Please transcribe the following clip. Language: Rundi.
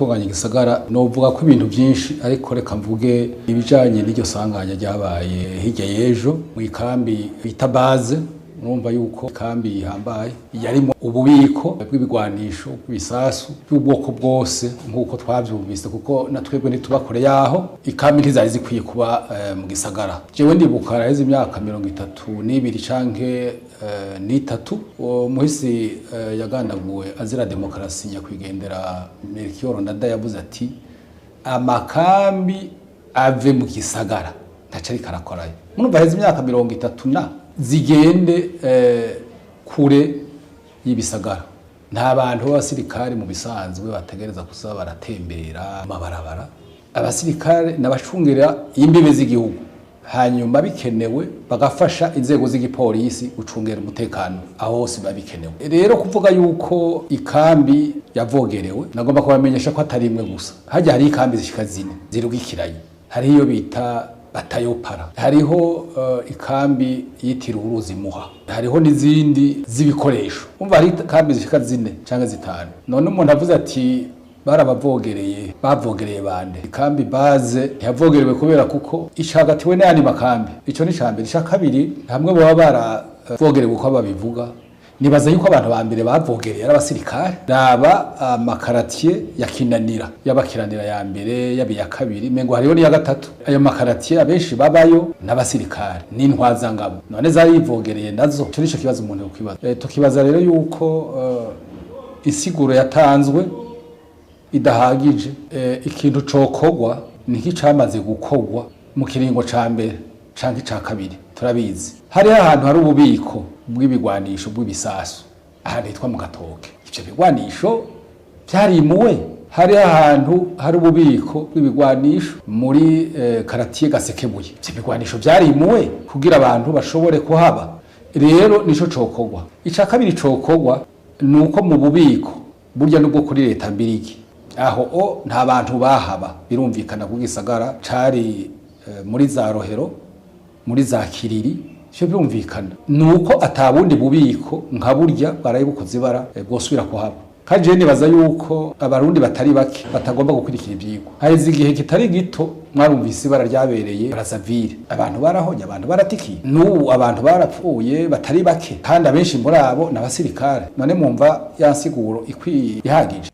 gutunganya igisagara, novuga ko ibintu byinshi, ariko reka mvuge ibijanye n'iryo sanganya ryabaye hirya y'ejo mu ikambi bita Base. Urumva yuko ikambi ihambaye yarimo ububiko bw'ibigwanisho, bw'ibisasu by'ubwoko bwose, nk'uko twavyumvise, kuko na twebwe ntituba kure yaho. Ikambi ntizari zikwiye kuba mu gisagara. Jewe ndibuka haraheze imyaka 32 canke n'itatu, uwo muhisi yagandaguwe azira demokarasi, nyakwigendera Melchior Ndadaye, yavuze ati: "Amakambi ave mu gisagara, ntaco ariko arakorayo." Murumva heze imyaka 30 na zigende kure y'ibisagara. Nta bantu b'abasirikare mu bisanzwe bategereza kuza baratembera amabarabara. Abasirikare n'abacungera imbibe z'igihugu, hanyuma bikenewe bagafasha inzego z'igipolisi gucungera umutekano aho hose biba bikenewe. Rero kuvuga yuko ikambi yavogerewe, nagomba kubamenyesha ko atari imwe gusa. Hajya hari ikambi zishika zine zirugikiranye. Hariho iyo bita Batayopara, hariho ikambi yitiriwe uruzi Muha, hariho n'izindi z'ibikoresho. Umva, hari ikambi zishika zine canke zitanu. None umuntu avuze ati barabavogereye, bavogereye bande? Ikambi Base ntiyavogerewe kubera kuko icagatiwe n'ayandi makambi. Ico ni icambere. Ica kabiri, hamwe baba baravogerewe uko babivuga, nibaza yuko abantu ba mbere bavogereye ari abasirikare. Raba amakaratiye ya Kinanira, y'abakiranira ya mbere, yaba iya kabiri, mengo hariho n'iya gatatu. Ayo makaratiye abenshi babayo n'abasirikare n'intwazangabo. None zarivogereye nazo? Ico nico kibazo umuntu yokwibaza. Tukibaza rero yuko insiguro yatanzwe idahagije. Ikintu cokogwa ni nk'icamaze gukogwa mu kiringo ca mbere canke ica kabiri. Turabizi, hariho ahantu hari ububiko bw'ibigwanisho, bw'ibisasu, ahantu hitwa mu Gatoke. Ivyo bigwanisho vyarimuwe. Hariho ahantu hari ububiko bw'ibigwanisho muri karatiye Gasekebuye. Ivyo bigwanisho vyarimuwe kugira abantu bashobore kuhaba. Rero nico cokogwa. Ica kabiri cokogwa ni uko mu bubiko burya nubwo kuri leta mbirigi aho o nta bantu bahaba, birumvikana ku gisagara cari muri za Rohero, muri za Kiriri, ivyo birumvikana. Nuko atabundi bubiko nka burya bwaraye bukoze ibara bwosubira kuhaba. Kandi jewe nibaza yuko abarundi batari bake batagomba gukurikira ivyigwa. Haheze igihe kitari gito mwarumvise ibara ryabereye Brazzaville, abantu barahonye, abantu baratikiye, n'ubu abantu barapfuye batari bake, kandi abenshi muri abo ni abasirikare. None mwumva ya nsiguro ikwiye, ihagije?